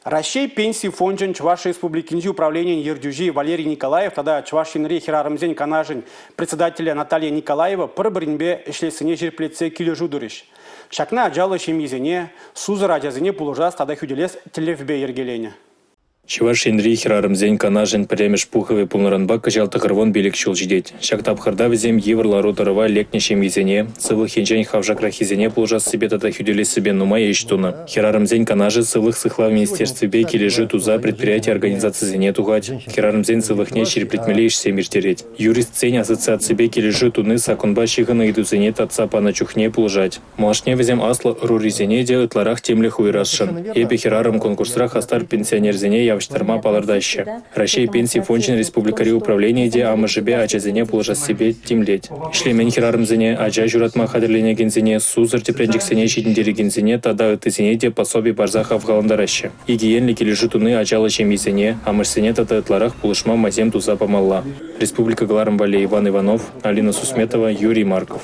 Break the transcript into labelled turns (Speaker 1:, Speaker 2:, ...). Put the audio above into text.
Speaker 1: Раҫҫей Пенси фончӗн Чӑваш Республикинчи управленийӗн ертӳҫи Валерий Николаев тата Чӑваш Енри хӗрарӑмсен канашӗн председателӗ Наталья Николаева пӗр-пӗринпе ӗҫлессине ҫирӗплетсе килӗшӳ турӗҫ. Ҫакна ачаллӑ ҫемьесене, сусӑр ачасене пулӑшас тата хӳтӗлес тӗллевпе йӗркеленӗ.
Speaker 2: Чӑваш Енри хӗрарӑмсен канашӗн пӗрремӗш пухӑвӗ пулнӑранпа кӑҫал 95 ҫул ҫитет. Ҫак тапхӑрта вӗсем йывӑр лару-тӑрӑва лекнӗ ҫемьесене, сывлӑх енчен хавшакраххисене пулӑшассипе тата хӳтӗлессипе нумай ӗҫ тунӑ. Хӗрарӑмсен канашӗ Сывлӑх сыхлав министерствипе килӗшӳ туса предприяти-организацисене тухать, хӗрарӑмсен сывлӑхне ҫирӗплетмелли ӗҫсем ирттерет. Юристсен ассоциаципе килӗшӳ туни саккунпа ҫыхӑннӑ ыйтусене татса панӑ чухне пулӑшать. Малашне вӗсем аслӑ ӑрурисене те ытларах тимлӗх уйӑрасшӑн. «Эпӗ хӗрарӑм» конкурсра хастар пенсионерсене явӑҫтарма палӑртаҫҫӗ. Раҫҫей Пенси фончӗн республикӑри управленийӗ те амӑшӗпе ачасене пулӑшассипе тимлет. Ӗҫлемен хӗрарӑмсене, ача ҫуратма хатӗрленекенсене, сусӑр тӗпренчӗксене ҫитӗнтерекенсене тата ыттисене те пособи парса хавхалантараҫҫӗ. Икӗ енлӗ килӗшӳ туни ачаллӑ ҫемьесене, амӑшсене тата ытларах пулӑшма майсем туса памалла. Республика кӑларӑм валли Иван Иванов, Алина Сусметова, Юрий Марков.